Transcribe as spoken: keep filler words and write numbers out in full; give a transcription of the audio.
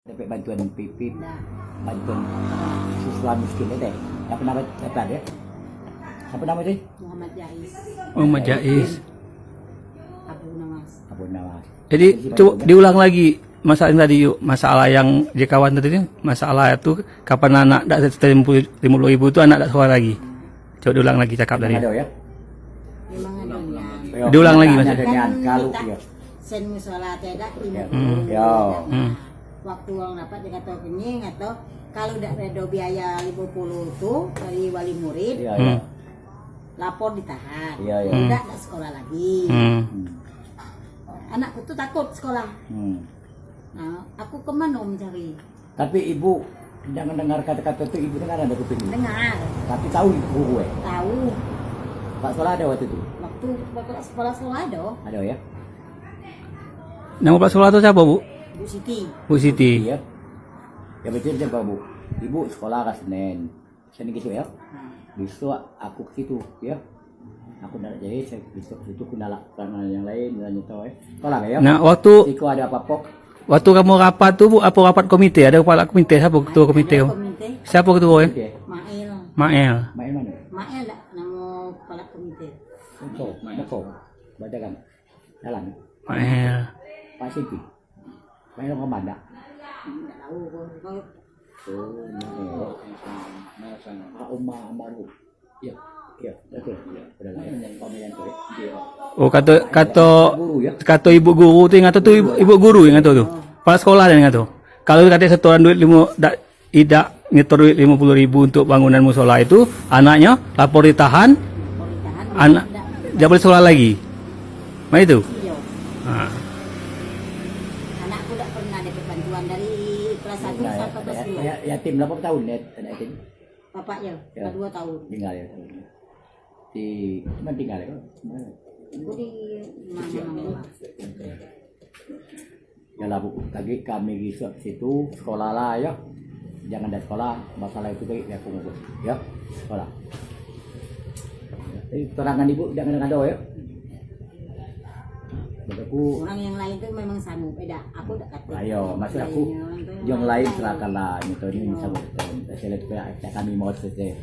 Dapat bantuan P P, bantuan siswa miskin itu. Siapa nama, siapa dia? Siapa nama dia? Muhammad Jais. Muhammad Jais. Abu Nawas. Abu Nawas. Jadi, jadi, coba diulang lagi masalah yang tadi, yuk. Masalah yang je kawan tadi ni, masalah tu kapan anak dak setel lima puluh ribu tu anak dak sekolah lagi. Coba diulang lagi cakap tadi. Ada ya? Memang ada nian. Diulang lagi, Mas. Ada nian, kalau, ya. Sen musola tu dak lima puluh. Hmm. Ya. Hmm. Waktu wong dapat dia kata kenying atau kalau dak ada biaya lima puluh tu dari wali murid, ya, ya. Hmm. Lapor ditahan. Ya, ya. Dak, dak sekolah lagi. Hmm. Anakku tu takut sekolah. Hmm. Nah, aku ke mano mencari? Tapi ibu jangan dengar kata-kata tu, ibu dengar ada kuping ibu. Dengar. Tapi tahu guru eh? Tahu. Pak sekolah ada waktu tu? Waktu sekolah, sekolah ada. Ada ya? Nama pak sekolah tu siapa, Bu? Bu Siti. Bu Siti. Iya. Ya betul siapa, Bu? Ibu sekolah ke Senen. Sini gitu ya. Besok aku ke situ ya. Aku nak jahit, saya besok ke situ aku nak tangan yang lain, yang nyetor eh. Tolak ya. Nah, waktu siku ada apa-apa. Waktu kamu rapat tu, Bu, apa rapat komite? Ada kepala komite, siapa ketua komite? Ada komite. Siapa ketua eh? Oke. Mael. Mael. Mael mana? Mael dak nama kepala komite. Betul, betul. Baca kan. Jalan. Mael. Pak Siti. Main orang Batak. Dak tahu kau. Oh, no. Pak Umar Maruf. Ya. Ya, betul. Ya, betul. Yang kau yang tu. Oh, kata, kata, guru ya. Kata ibu guru tu yang kata tu ibu, ibu guru yang kata tu. Kepala sekolah yang kata. Kalau kata setoran duit lima dak idak nyetor duit lima puluh ribu untuk bangunan musola itu, anaknya lapor ditahan, lapor ditahan, anak dak boleh sekolah lagi. Mak itu? Iya. Ha. Anakku dak pernah dapat bantuan dari kelas satu sampai kelas dua. Ya, yatim berapa tahun ya, anak yatim? Bapak ya, ya. Dua tahun. Tinggal ya. Di mana tinggal ya? Aku di mana? Ya lah, Bu, tadi kami risau situ, sekolah lah ya. Jangan ada sekolah, masalah itu tadi aku ngurus ya. Sekolah. Jadi keterangan ibu jangan ada ya. Buat aku. Orang yang lain tu memang sanggup, eh, dak, aku dak kata. Ayo, maksud aku, yang lain silakanlah, nyetor ni sanggup. Saya lihat pihak kami mau selesai.